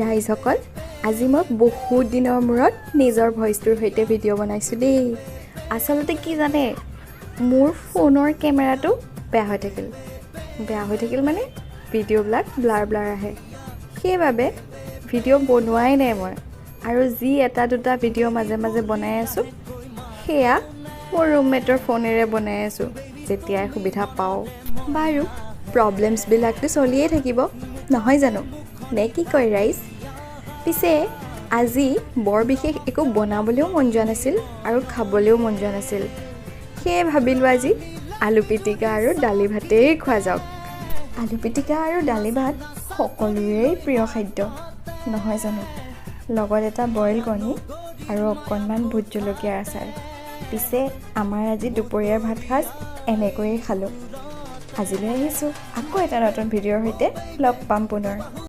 ৰাইজসকল, আজি মই বহুত দিনৰ মূৰত নিজৰ ভইচটোৰ সৈতে ভিডিঅ' বনাইছোঁ দেই। আচলতে কি জানে, মোৰ ফোনৰ কেমেৰাটো বেয়া হৈ থাকিল। বেয়া হৈ থাকিল মানে ভিডিঅ'বিলাক ব্লাৰ ব্লাৰ আহে, সেইবাবে ভিডিঅ' বনোৱাই নাই মই। আৰু যি এটা দুটা ভিডিঅ' মাজে মাজে বনাই আছোঁ, সেয়া মোৰ ৰুমমেটৰ ফোনেৰে বনাই আছোঁ, যেতিয়াই সুবিধা পাওঁ। বাৰু, প্ৰব্লেমছবিলাকতো চলিয়ে থাকিব, নহয় জানো? নে কি কয় ৰাইজ? পিছে আজি বৰ বিশেষ একো বনাবলৈও মন যোৱা নাছিল আৰু খাবলৈও মন যোৱা নাছিল। সেয়ে ভাবিলোঁ, আজি আলু পিটিকা আৰু দালি ভাতেই খোৱা যাওক। আলু পিটিকা আৰু দালি ভাত সকলোৰে প্ৰিয় খাদ্য, নহয় জানো? লগত এটা বইল কণী আৰু অকণমান ভোট জলকীয়াৰ আচাৰ। পিছে আমাৰ আজি দুপৰীয়াৰ ভাত সাজ এনেকৈয়ে খালোঁ। আজিলৈ আহিছোঁ, আকৌ এটা নতুন ভিডিঅ'ৰ সৈতে লগ পাম পুনৰ।